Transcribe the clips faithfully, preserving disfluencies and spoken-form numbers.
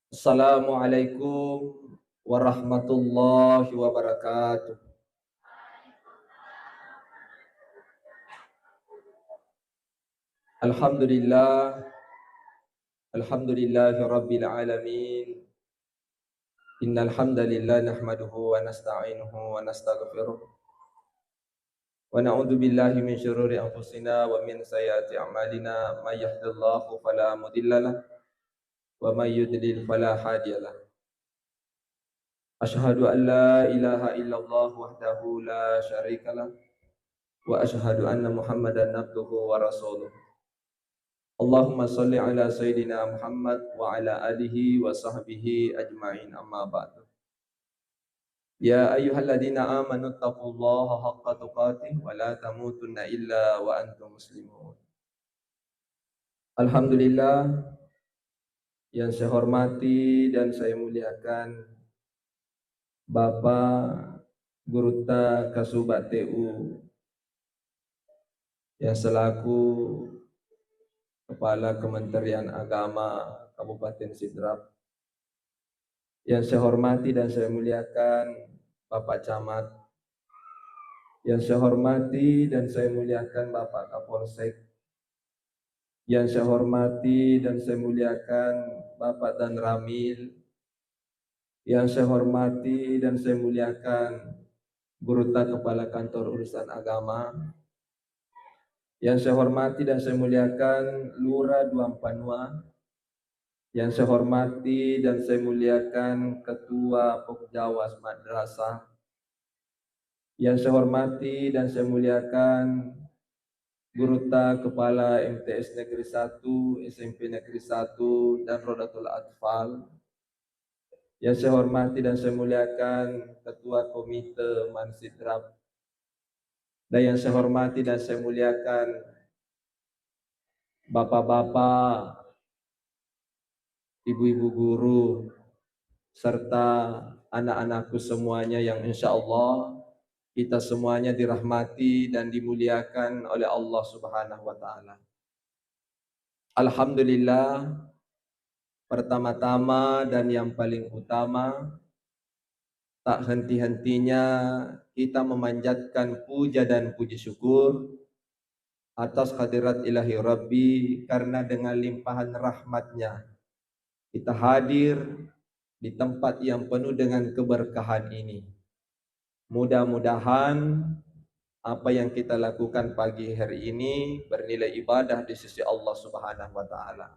Assalamualaikum warahmatullahi wabarakatuh. Alhamdulillah. Alhamdulillahi rabbil alamin. Innal hamdalillah nahmaduhu wa nasta'inuhu wa nastaghfiruh. Wa na'udzu billahi min syururi anfusina wa min sayyiati a'malina. May yahdihillahu fala mudhillalah wa may yudlil fala hadiyalah. Asyhadu an la ilaha illallah wahdahu la syarikalah wa asyhadu anna Muhammadan abduhu wa rasuluh. Allahumma shalli ala sayyidina Muhammad wa ala alihi wa sahbihi ajma'in, amma ba'du. Ya ayyuhalladzina amanu taqullaha haqqa tuqatih wa la tamutunna illa wa antum muslimun. Alhamdulillah, yang saya hormati dan saya muliakan Bapak Gurutta Kasuba T U yang selaku Kepala Kementerian Agama Kabupaten Sidrap. Yang saya hormati dan saya muliakan Bapak Camat. Yang saya hormati dan saya muliakan Bapak Kapolsek. Yang saya hormati dan saya muliakan Bapak Danramil. Yang saya hormati dan saya muliakan Gurutta Kepala Kantor Urusan Agama. Yang saya hormati dan saya muliakan Lurah Duampanua. Yang saya hormati dan saya muliakan Ketua Pokjawas Madrasah. Yang saya hormati dan saya muliakan Gurutta Kepala M T S Negeri satu, S M P Negeri satu, dan Rodatul Atfal. Yang saya hormati dan saya muliakan Ketua Komite Mansidrap. Dan yang saya hormati dan saya muliakan Bapak-bapak, ibu-ibu guru, serta anak-anakku semuanya yang insya Allah kita semuanya dirahmati dan dimuliakan oleh Allah Subhanahu wa Ta'ala. Alhamdulillah, pertama-tama dan yang paling utama, tak henti-hentinya kita memanjatkan puja dan puji syukur atas hadirat Ilahi Rabbi, karena dengan limpahan rahmatnya kita hadir di tempat yang penuh dengan keberkahan ini. Mudah-mudahan apa yang kita lakukan pagi hari ini bernilai ibadah di sisi Allah Subhanahu wa Ta'ala.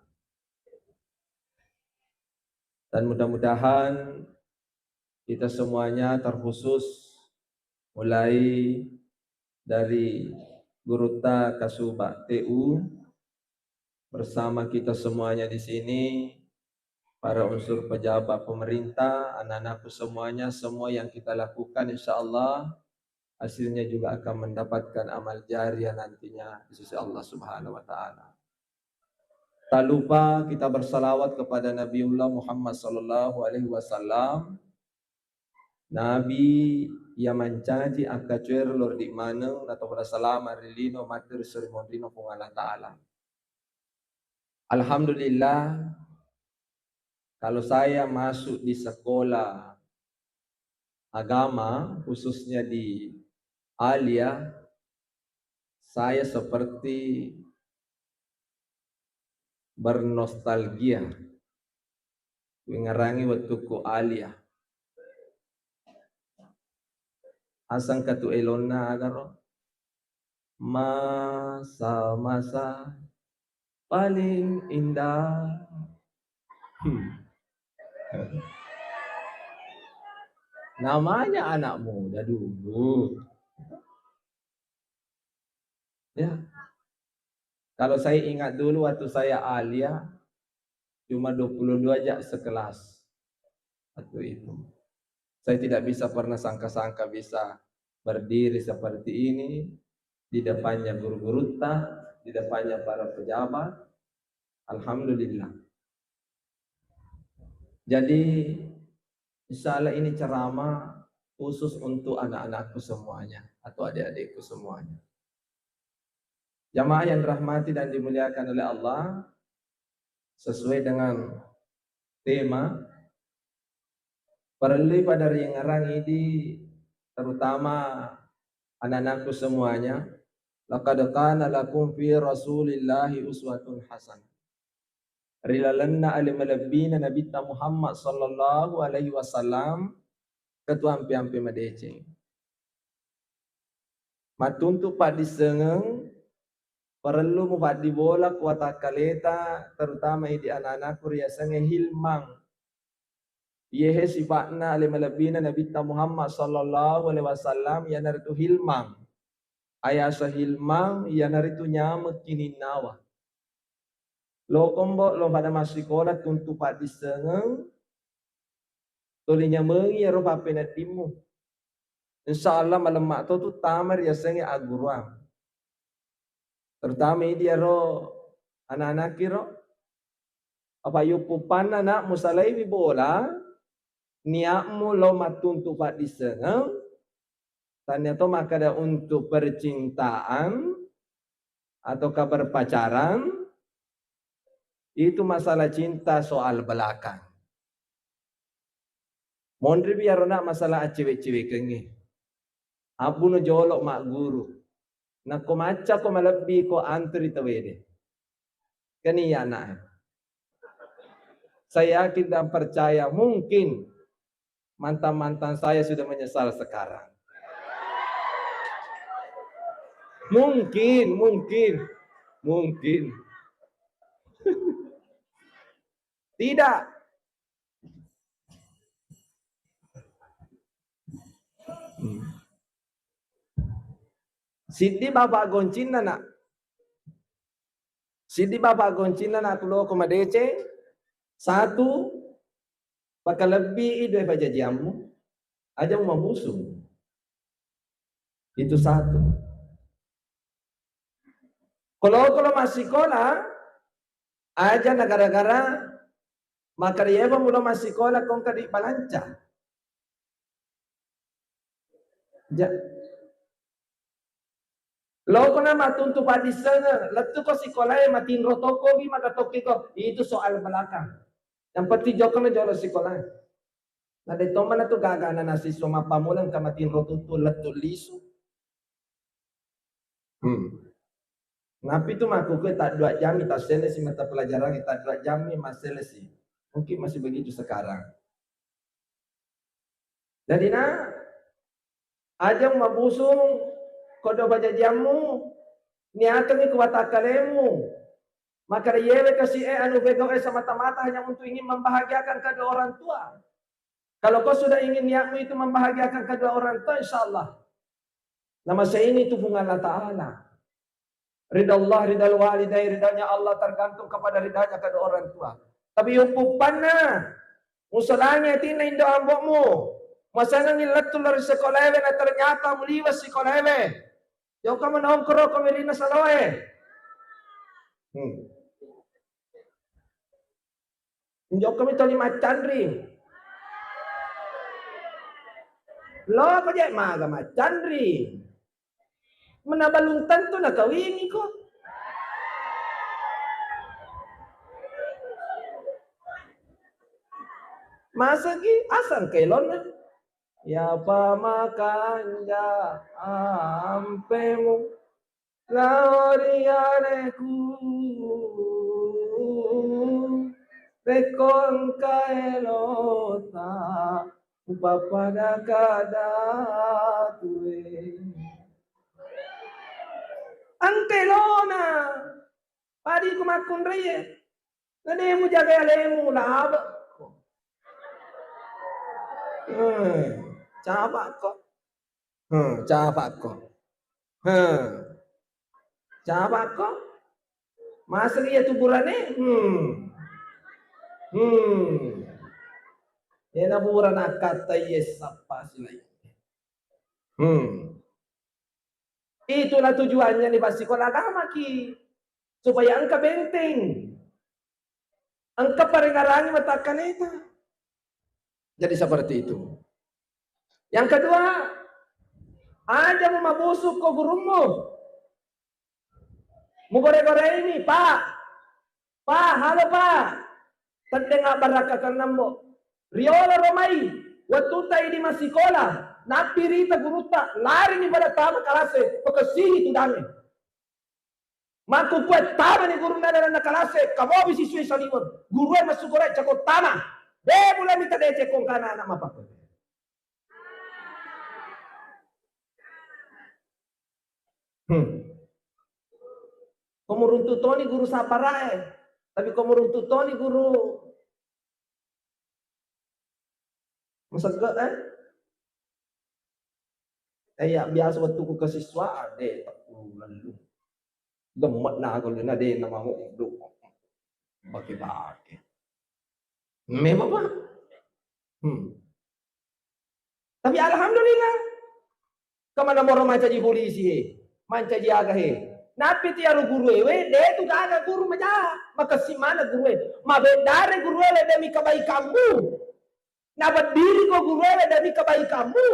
Dan mudah-mudahan kita semuanya, terkhusus mulai dari Gurutta Kasuba T U, bersama kita semuanya di sini, para unsur pejabat pemerintah, anak-anakku semuanya, semua yang kita lakukan, insya Allah hasilnya juga akan mendapatkan amal jariah nantinya di sisi Allah Subhanahu wa Ta'ala. Tak lupa kita bersalawat kepada Nabiullah Muhammad sallallahu alaihi wasallam, Nabi yang mancaji akkacoe ri lordi maneng, natau pada salama ri lino mate ri sorimonrino Puang Allah Ta'ala. Alhamdulillah, kalau saya masuk di sekolah agama, khususnya di Alia, saya seperti bernostalgia. Kuingerangi wettukku Alia. Asangka tu elonna agaro. Masa-masa paling indah. Hmm. Namanya anak muda dulu. Ya. Kalau saya ingat dulu waktu saya Alia, cuma dua puluh dua aja sekelas waktu itu. Saya tidak bisa pernah sangka-sangka bisa berdiri seperti ini di depannya guru-gurutta, di depannya para pejabat. Alhamdulillah. Jadi, insya Allah ini ceramah khusus untuk anak-anakku semuanya atau adik-adikku semuanya. Jamaah yang dirahmati dan dimuliakan oleh Allah, sesuai dengan tema, parellui pada riengngerang idi, terutama anak-anakku semuanya, laqad kana lakum fi Rasulillahi uswatun hasanah. Ri lalenna ale malebbina Nabitta Muhammad sallallahu alaihi wasallam, ketuampe-ampe madeceng. Mattuntu paddissengeng, parellu mupaddibola ku watakkaleta, terutama idi anak-anakku riasengnge hilmang. Iyehe sifa'na ale malebbina Nabitta Muhammad sallallahu alaihi wasallam, iyanaritu hilmang. Ayasa hilmang, iyanaritu nyameng kininnawa. Lokombo lo pada massikola tuntu paddissengeng, toli nyamengi iyaro pappeneddimmu. Insya Allah malemma to tu tama riasengnge agguruang. Terutama idi iyaro anak-anakki ro. Apa yuppupanna nak musalaiwi bola, niatmu lo mattuntu paddissengeng, tania to makkeda untuk percintaan atau berpacaran, itu masalah cinta soal belakang. Monriwi iyaro nak masalah accewe-cewekengnge. Abbuno jolo magguru. Nakko macca ko malebbi ko antri tawede. Keni anak. Saya yakin dan percaya mungkin mantan-mantan saya sudah menyesal sekarang. Mungkin, mungkin, mungkin. Tidak. Hmm. Siddi bapa goncinna nak. Siddi bapa goncinna nak ku loko madeceng. Satu, pakalebbii dua pajajiammu. Aja mabusung. Itu satu. Kolo-kolo massikola, aja na gara-gara makkeda yepa mulo massikola kongka di balanca. Ja. Lokona mattuntu paddissengeng, lettuko sikolae matinro tokkogi maka tokkiko, itu soal belakang. Yang penting jokkana jolo sikolae. Na de tomana tu gaga na siswa mappammula engka matinro tuttu lettu lisu. Hmm. Napi tu makkukue taddua jammi tasselesi mata pelajaran, taddua jammi masselesi. Mungkin masih begitu sekarang. Jadi na aja mabusung kodo pajajiammu, niakangi kuatakkalemu. Maka yewe kasi e anu begoe semata-mata hanya untuk ingin membahagiakan kedua orang tua. Kalau kau sudah ingin niatmu itu membahagiakan kedua orang tua, insya Allah. Nama saya ini itu bunga Allah Ta'ala. Ridha Allah, ridha walidai, ridhanya Allah tergantung kepada ridhanya kedua orang tua. Tapi yupuppanna, musalangi atinna indo ambo'mu. Masangengi lettu lari sekolah ewe, na ternyata muliwa sekolah ewe. Jauh kamu nongkrong kau merina saloe. Hmm. Njokkomi toli maccanring. Loko je maga maccanring. Mena balung tentu nakawingi ko. Masagi asang kelonna. Ya pamakanja ampemu. Lao ri aleku, rekko engka elota, upappada kada tue. Engka elona, padi ku makkunraie. Na de mujagai alemu, labekko. Hmm, cabakko. Hmm, cabakko. Hmm. Cabakko. Masri iya tu burane? Hmm. Hmm. Ena burana katta iya sappa silai. Hmm. Itulah tujuannya nih pas sekolah agama ki. Supaya engka benteng. Engka parengarangi watakkaleta. Jadi seperti itu. Yang kedua, aja mu mabusuk ko gurummu. Mugore-goreini, Pak. Pak, halo Pak. Teddeng abbarakkakenna, Mbo. Riolo ro mai, wettutta idi massikola, nappirita gurutta, larini pada tama kalase, pakessingi tudangnge. Makkukkue tamani gurunna lalenna kalase, kamobi sisue saliweng. Gurue massukure cako tama. De mulai mita deceng ko engkana anak mapakko. Hmm. Ko muruntu toni guru saparae, tapi ko muruntu toni guru masegge, eh? Eh, iya, biasa wettuku kesiswaan, de, tekku lellu. Gemme'na golena de namau do. Bake-bake. Memang, Pak. Hmm. Tapi alhamdulillah. Kemana moro mancaji polisi, he? Mancaji aga, he? Nappi tu iyaro guru, he? We, de tu gaga guru maja. Makessing mana guru, he? Mabeddare guru, he, demi kebaikanmu. Nabeddiri ko guru, he, demi kebaikanmu.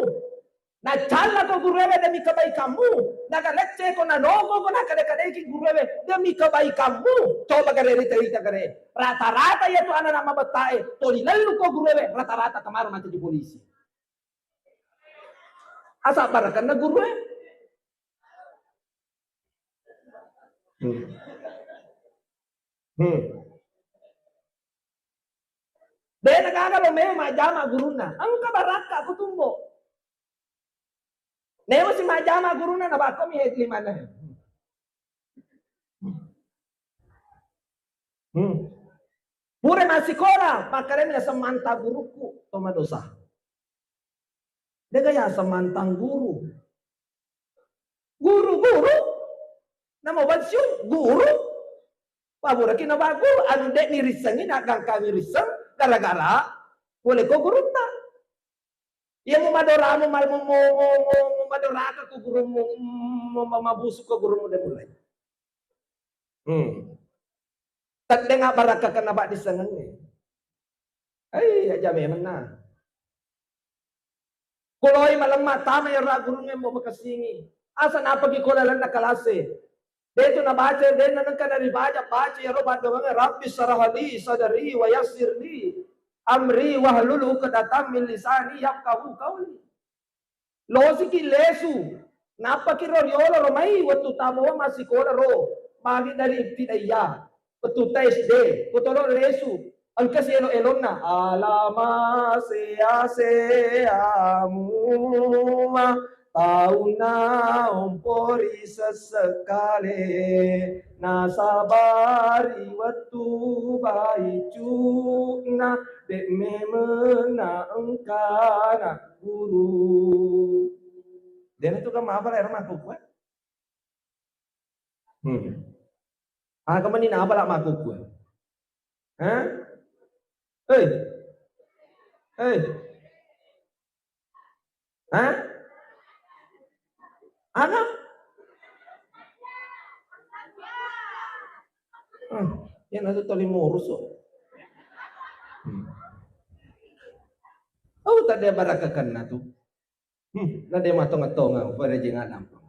Nacalla ko guru, he, demi kebaikanmu. Nagalecceko, nanoko ko, nakade-kadeki guru, he, demi kebaikanmu. Coba gare rita-rita gare. Rata-rata iya tu anak-anak mabettae, toli lellu ko guru, he, rata-rata kemaro mancaji polisi. Asa barakanna guru, eh. Hmm. Hmm. De nagaga lo meo majjama gurunna. Engka barakka ko tumbo. Neo si majjama gurunna nabakkomi he limana. Hmm. Pura massikola, makkedami naseng mantang gurukku, to madosa. Dega yaseng mantang guru. Guru-guru, namo pensiun, guru. Wah, buraki na guru, anu de nirissengi, nagangkangi risseng, gara-gara boleh ko gurutta. Iya mu madoramu, mal-, mu, mu, mu, mu, mu madoraka ko gurummu, mu, mu, mabusu ko gurummu de mulai. Hmm. Teddeng abbarakkakenna paddissengengnge. Ai, aja memenna. Kuloi malemma tama iyaro gurungnge mbo makessingi. Asa napaki ko lalenna kalase. Detu nabaca, denna nengka naribaca, baca iyaro paddoangengnge, "Rabbi syrah li sadri wa yassir li amri wahlul uqdatam min lisani yafqahu qauli." Losiki lesu, nappaki ro riolo ro mai wettu tamowa massikola ro, magi dari ibtidaiya, wettu ta S D, kotoro lesu, engka si elo-elonna, alama sea-seamu, taunna ompori sessekale, nasabari wettu baicuna, de memenna engkana guru. Dena tu kan apa lah, Erma, kok, eh? Hmm. Aga mani nabala makkukkue. Hah? Hei. Hei. Hah? Aga? Hmm. Iya natu toli murus, oh. Hmm. Oh, tadi barakakan natu. Hmm, na de matongeng-tongeng, farajenga dampeng.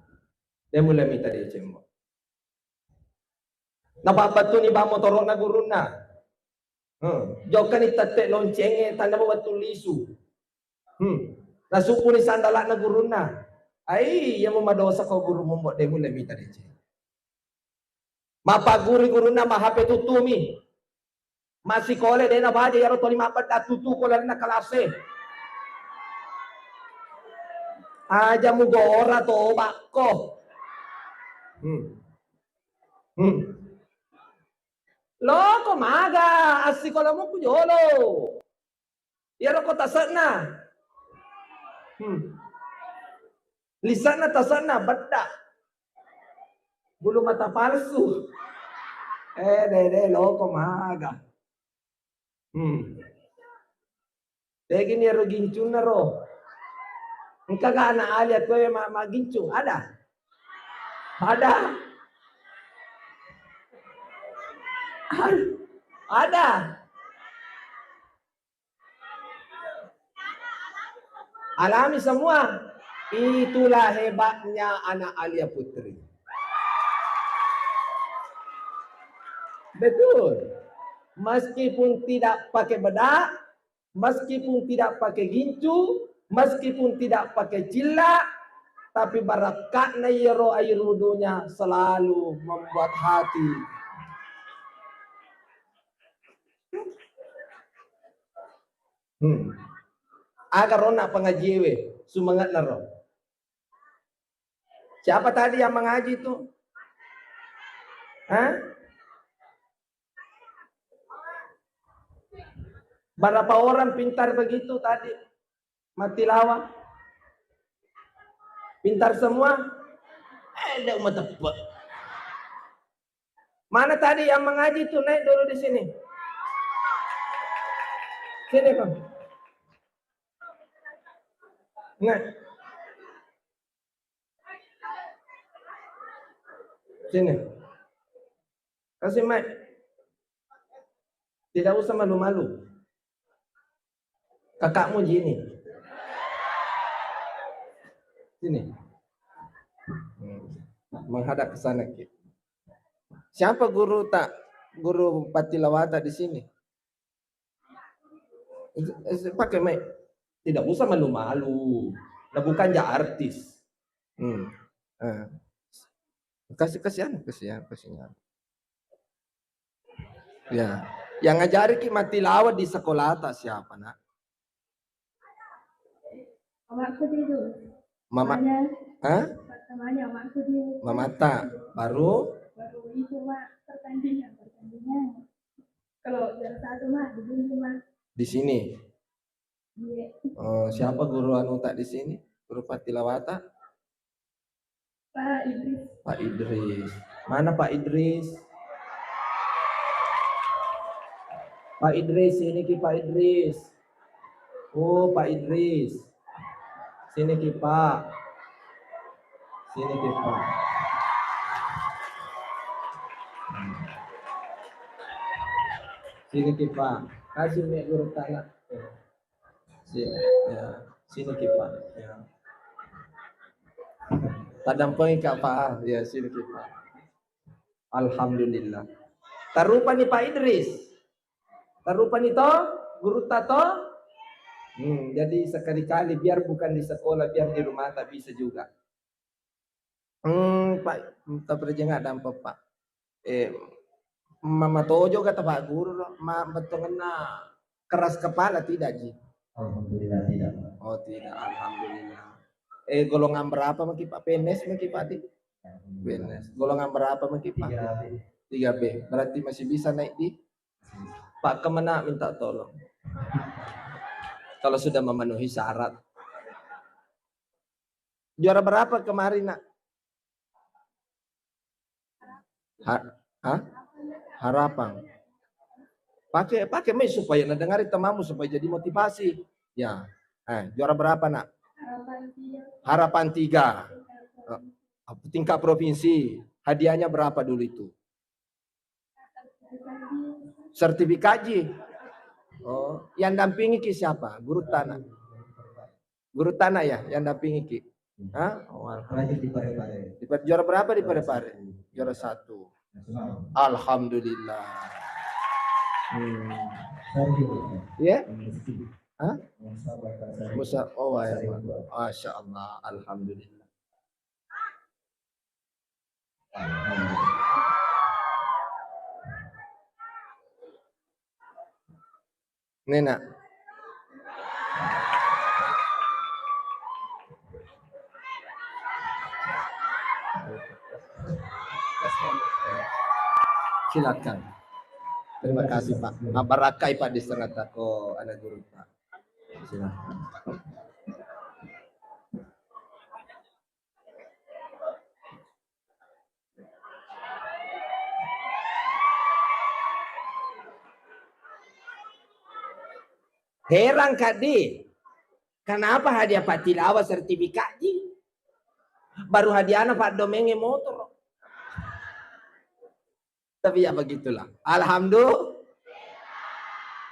De mulai mita deceng, Mbo. Napabbattuni bang motoro'na gurunna. Hmm, jokkani tette loncengnge, tanna wettu lisu. Hmm, nasubbuni sandala'na gurunna. Ai, iya mu madosa ko gurummu, Mbo, de mulai mita deceng. Mappaguru gurunna, ma H P tuttumi. Massikole de nabaja iyaro toli mabbedda tuttu ko lalenna kalase. Aja mugora tobakko. Hmm. Hmm. Loko maga assikolamu ku jolo. Iyaro ko tase'na. Hmm. Lise'na tase'na bedda. Bulu mata palsu. Eh, dede, loko maga. Hmm. Degini ero gincunna ro. Engka ga anak alia koe ma-, magincung? Ada? Ada? Ada? Alami semua. Itulah hebatnya anak Alia Putri. Betul. Meskipun tidak pakai bedak, meskipun tidak pakai gincu, meskipun tidak pakai cilla, tapi barakka'na iyaro air wudunya selalu membuat hati. Hmm. Aga ronna pengajié wé, sumange'na ro. Siapa tadi yang mengaji itu? Hah? Berapa orang pintar begitu tadi? Mattilawa. Pintar semua? Eh, ndak mateppe. Mana tadi yang mengaji tuh? Naik dulu di sini. Sini, Bang. Naik. Sini. Kasih mic. Tidak usah malu-malu. Kakakmu Jini. Sini. Hmm. Menghadap ke sana, Ki. Siapa guru tak, guru patilawata di sini? Eh, eh, pakai mic. Tidak usah malu-malu. Nah, bukan ja artis. Hmm. Eh. Kasih, kasih anu, kasih anu, kasih anu. Ya. Yang ngajari ki mattilawa di sekolah tak siapa, Nak? Amakku Didu. Mama, hah? Pertamanya amakku Didu. Mamata, baru? Baru itu, Mak, pertandingan, pertandingan. Kalau juara satu, Mak, di sini, Mak. Di sini. Iya. Eh, siapa guru anu tak di sini? Guru patilawata? Pak Idris. Pak Idris. Mana Pak Idris? Pak Idris, sini ki Pak Idris. Oh, Pak Idris. Sini ki, Pak. Sini ki, Pak. Sini ki, Pak. Kasih mic guru tanah. Sini, ya. Sini ki, Pak. Ya. Tadampengi ka, Pak. Ya, sini ki, Pak. Alhamdulillah. Tarupani Pak Idris. Tarupani to, gurutta to. Hmm, jadi sekali-kali biar bukan di sekolah, biar di rumah tak bisa juga. Hmm, Pak, tak perjengak dampak, Pak. Eh, mama tojo kata Pak Guru, ma betulnya keras kepala tidak, Ji? Alhamdulillah tidak, Pak. Oh, tidak, alhamdulillah. Eh, golongan berapa maki, Pak? P N S maki, Pak, di? P N S. Golongan berapa maki, Pak? Tiga B. Tiga B. Berarti masih bisa naik di? Pak Kemenag minta tolong. Kalau sudah memenuhi syarat. Juara berapa kemarin, Nak? Ha-, ha? Harapan. Pakai, pakai mic supaya nadengari temamu, supaya jadi motivasi. Ya. Eh, juara berapa, Nak? Harapan tiga. Eh, tingkat provinsi. Hadiahnya berapa dulu itu? Sertifikat, Ji. Oh, yang dampingi ki siapa? Guru tanah. Guru tanah ya, yang dampingi ki. Hah? Oh, alhamdulillah. Di Pare-Pare. Di Pare-, juara berapa di Pare-Pare? Juara satu. Alhamdulillah. Hmm. Iya? Hah? Musa, oh, ya. Masya Allah, alhamdulillah. Ini, Nak. Silakan. Terima kasih, Pak. Mabarakai, Pak, di setengah tako anak guru, Pak. Silakan. Heran kaddi, kenapa hadiah pattilawa sertifikat ji? Baru hadiahna paddomengnge motor. Tapi ya begitulah. Alhamdulillah.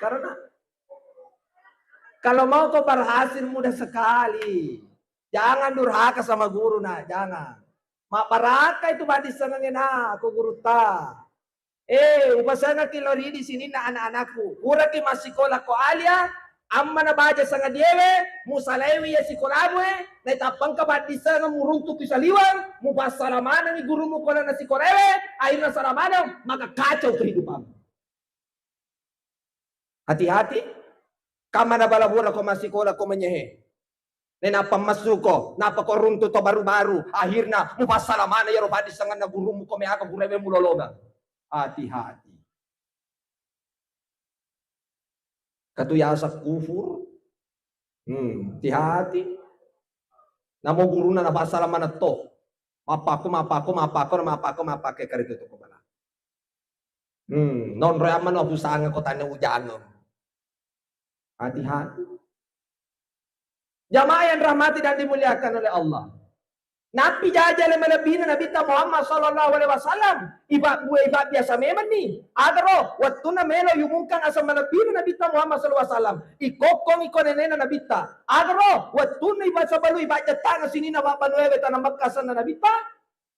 Karena kalau mau kau berhasil mudah sekali. Jangan durhaka sama guru, nah, jangan. Mabbaraka itu badissengengnge, nah, ko gurutta. Eh, upasengekki lao ridi sininna anak-anakku. Puraki massikola ko alia, ammana baja sangadiewe, musalaiwi iya sikolamu e, naitappangka paddissengeng muruntuki saliweng, mupassala manengngi gurumu ko lalenna sikolaewe, akhirna sala maneng, maka kacau kehidupanmu. Hati-hati, kamma nabala bura ko massikola ko menyehe. Nenappa messuko, nappa ko runtu to baru-baru, akhirna mupassala maneng iyaro paddissengenna gurumu ko meaka gurue mulolongeng. Hati-hati. Katu yaseng kufur. Hmm, hati-hati. Namo guruna napassala manetto. Mappakko, mappakko, mappakko, mappakko, mappakko, karitu to ko bala. Hmm, nonroi ammano pusanga ko tanne ujangeng. Hati-hati. Jamaah yang dirahmati dan dimuliakan oleh Allah. Nappi jaja le malebbina Nabitta Muhammad sallallahu alaihi wasallam. Iba bue iba biasa memang ni. Agaro, wettunna melo yumungkang asal malebbina Nabitta Muhammad sallallahu alaihi wasallam. Ikokkong iko nenena Nabitta. Agaro, wettunna iba sabalu iba jettang sinina babbanuewe tanah Mekka asanna Nabitta.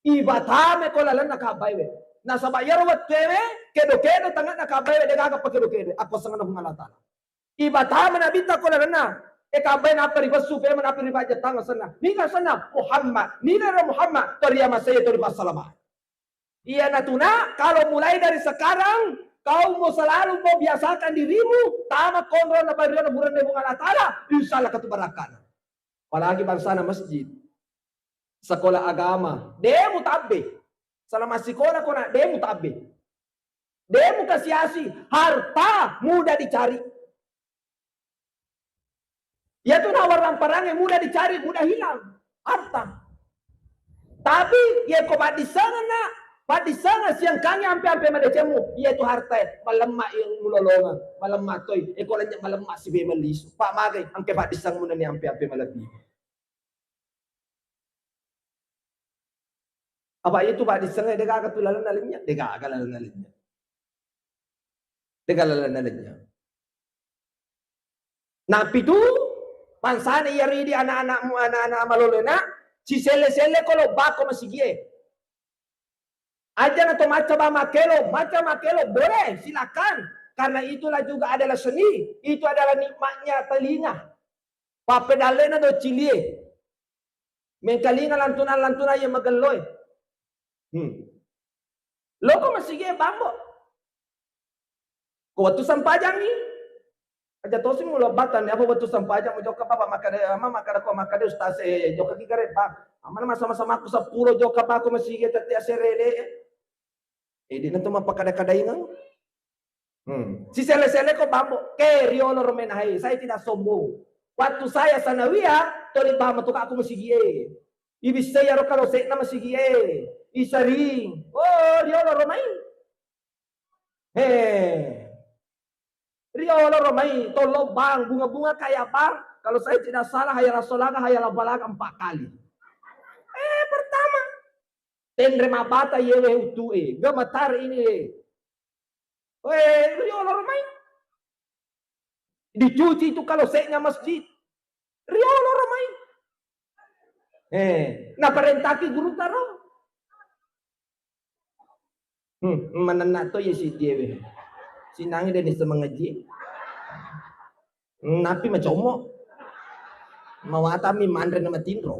Ibatame ko lalenna kabbaewe. Nasaba iyaro wettuewe, kedo-kedo tanganna kabbaewe, degaga pakedo-kedo. Akko sengenna Puang Allah Ta'ala. Ibatama Nabitta ko lalenna, e kabbae nappa ribessu pema nappa ribajjattang asenna. Niga asenna? Muhammad. Niga ro Muhammad? Toriamasei, tori passalama. Iya natuna, kalau mulai dari sekarang, kau mau selalu mau biasakan dirimu, tama konro na barriona buranna Puang Allah Ta'ala, insya Allah katu barakana. Apalagi bangsana masjid. Sekolah agama. De mutabbe. Selama sekolah kona, de mutabbe. De mukasiasi, harta mudah dicari. Iyatu nawarang parange mudah dicari, mudah hilang. Harta. Tapi, ye ko paddissengenna, paddissengeng siangkangi ampe-ampe madecemu, iyatu hartae, malemma i mulolongeng, malemma toi, e ko lennye malemma sibe melisu. Pak magai, angke paddissengeng munani ampe-ampe malebbi. Apa itu paddissengnge degaga tu lalenna lennye? Degaga lalenna lennye. Degaga lalenna lennye. Nappi tu, bangsana iya ridi anak-anakmu, anak-anak malolona, siselle-selle ko lo bako masigie. Aja na to macca ba makkelo, macca makkelo, boleh, silakan. Karena itulah juga adalah seni, itu adalah nikmatnya telinga. Pappedallena do cilie. Mengkalinga lantuna-lantuna iya magelloe. Hmm. Loko masigi e bambo. Ko wettu sempajangngi. Aja tosi mulo batang apa wettu sempajang mu jokka bapa makkada ama makkada ko makkada ustaz e jokka ki gare bang. Amana masa-masa makku seppulo jokka bako masigi tette aserele. Eh, de' na to mappakada-kadaingeng. Hmm. Siselle-selle ko bambo, ke riolo ro menahai, saya tidak sombong. Waktu saya sanawiyah, toli bambo to aku masigi e. Ibissai aro kalo sekna masigi e. Isaring. Oh, riolo ro mai. He. Riolo ro mai, tollo bang, bunga-bunga kayak bang. Kalau saya tidak salah, hayal solaga, hayal balaga empat kali. Eh, pertama. Tenre mabata yewe utu e, gemetar ini e. Weh, riolo ro mai. Dicuci itu kalau seknya masjid. Riolo ro mai. Eh, naparentaki guru taro. Hmm, manenna to ye si diewe. Sinangi deni semengaji. Napi macommo. Mawatami manre na matinro.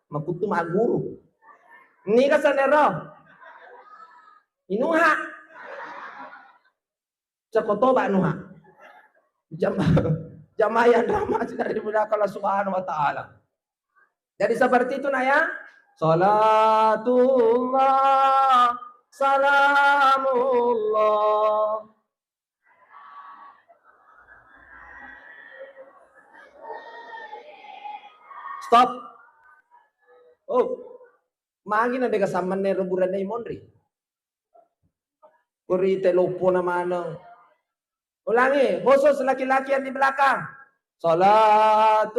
Makuttu maguru. Niga sanero. Inuha. Ceko toba nuha. Jama-, jamaah yang rahmati dari dimuliakan Allah Subhanahu wa Ta'ala. Jadi seperti itu nak ya. Salatullah, salamullah. Stop. Oh, magi na dega sammenne ro buranna imonri. Kuri te lopona maneng. Ulangi, khusus laki-laki yang di belakang. Salatullah.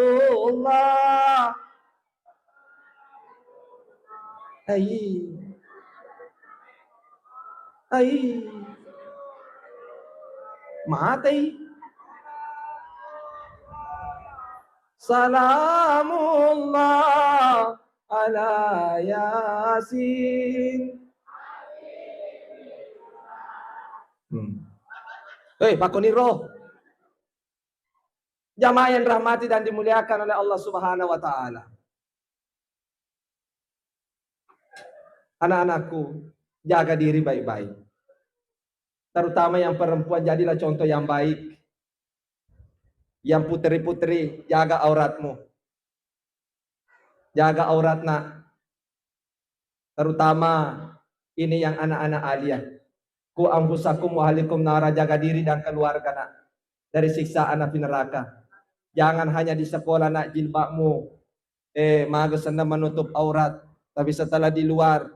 Hai. Hai. Matei. Salamullah ala Yasin. Eh, pakoni ro. Jamaah yang rahmati dan dimuliakan oleh Allah Subhanahu wa Ta'ala. Anak-anakku, jaga diri baik-baik. Terutama yang perempuan, jadilah contoh yang baik. Yang putri-putri, jaga auratmu. Jaga aurat, nak. Terutama ini yang anak-anak aliyah. Ku anfusakum wa ahlikum nara, jaga diri dan keluarga, nak, dari siksaan api neraka. Jangan hanya di sekolah, nak, jilbabmu, eh, maga senna menutup aurat, tapi setelah di luar,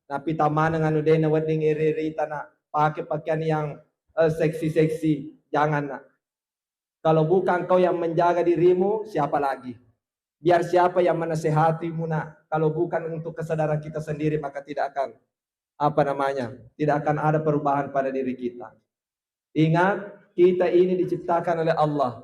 napi tamaneng anu dena wedding iri-irita, nak, pakai pakaian yang, eh, seksi-seksi. Jangan, nak. Kalau bukan kau yang menjaga dirimu, siapa lagi? Biar siapa yang menasehatimu, nak, kalau bukan untuk kesadaran kita sendiri, maka tidak akan, apa namanya, tidak akan ada perubahan pada diri kita. Ingat, kita ini diciptakan oleh Allah.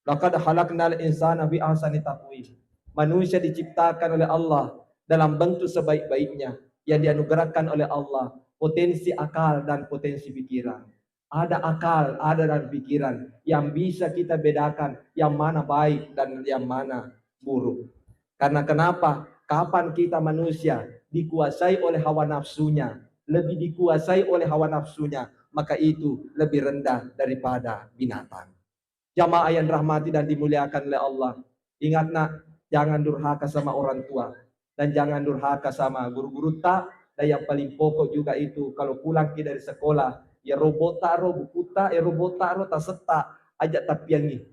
Laqad khalaqnal insana fi ahsani taqwim. Manusia diciptakan oleh Allah dalam bentuk sebaik-baiknya yang dianugerahkan oleh Allah, potensi akal dan potensi pikiran. Ada akal, ada dan pikiran yang bisa kita bedakan yang mana baik dan yang mana buruk. Karena kenapa? Kapan kita manusia dikuasai oleh hawa nafsunya, lebih dikuasai oleh hawa nafsunya, maka itu lebih rendah daripada binatang. Jamaah yang rahmati dan dimuliakan oleh Allah, ingat, nak, jangan durhaka sama orang tua dan jangan durhaka sama guru-gurutta. Dan yang paling pokok juga itu, kalau pulang ki dari sekolah, ya robota ro, bukuta, ya robota ro, tasetta, aja tappiangi.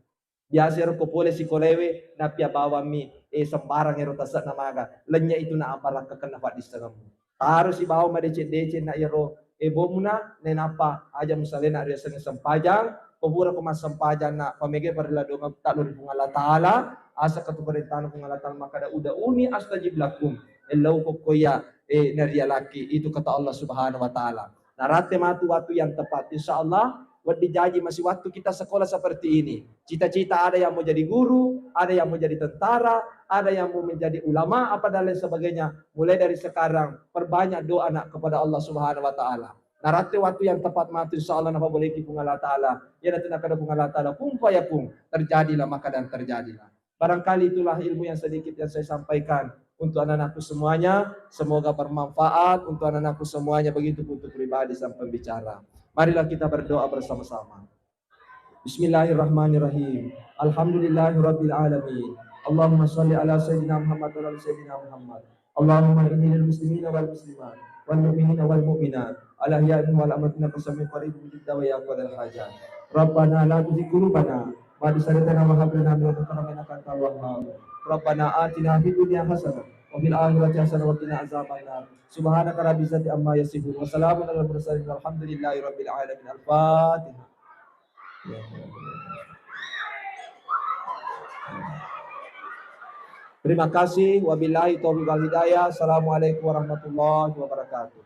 Biasa ro ko pole sikolewe, nappia bawammi, eh, sembarang ero tase'na maga. Lenya itu na abarakkakenna paddissengemmu. Taro sibawa madeceng-deceng na iyaro, eh, bomuna, nainappa aja musalena riasengnge sempajang, ko pura ko massempajang na pamege parella dongeng taklori Puang Allah Ta'ala, asa katu parentana Puang Allah Ta'ala makkada, "Ud'uni astajib lakum." Ellau kokkoya, eh, narialaki, itu kata Allah Subhanahu wa Ta'ala. Naratte matu waktu yang tepat. Insya Allah, wedding jaji masih waktu kita sekolah seperti ini. Cita-cita ada yang mau jadi guru, ada yang mau jadi tentara, ada yang mau menjadi ulama, apa dan lain sebagainya. Mulai dari sekarang, perbanyak doa, nak, kepada Allah Subhanahu wa Ta'ala. Naratte waktu yang tepat matu, insya Allah, napaboleki Puang Allah Ta'ala. Ya, nanti nakada Puang Allah Ta'ala, kun fayakun, terjadilah maka dan terjadilah. Barangkali itulah ilmu yang sedikit yang saya sampaikan untuk anak-anakku semuanya. Semoga bermanfaat untuk anak-anakku semuanya, begitu untuk pribadi sang pembicara. Marilah kita berdoa bersama-sama. Bismillahirrahmanirrahim. Alhamdulillahirabbil alamin. Allahumma shalli ala sayyidina Muhammad wa ala ali sayyidina Muhammad. Allahumma inni lil muslimina wal muslimat, wal mu'minina wal mu'minat, al ahya'i minhum wal amwat, innaka sami'un qaribun mujibud da'wat ya qadhal hajat. Rabbana la tuzigh qulubana ba'da idh hadaytana wa hab lana min ladunka rahmah innaka antal wahhab. Rabbana atina fid dunya hasanah wa fil akhirati hasanah wa qina azabannar. Subhanaka rabbil izzati amma yasifun. Wa salamun alal mursalin walhamdulillahi rabbil alamin. Al-Fatihah. Terima kasih. Wabillahi taufiq wal hidayah. Assalamualaikum warahmatullahi wabarakatuh.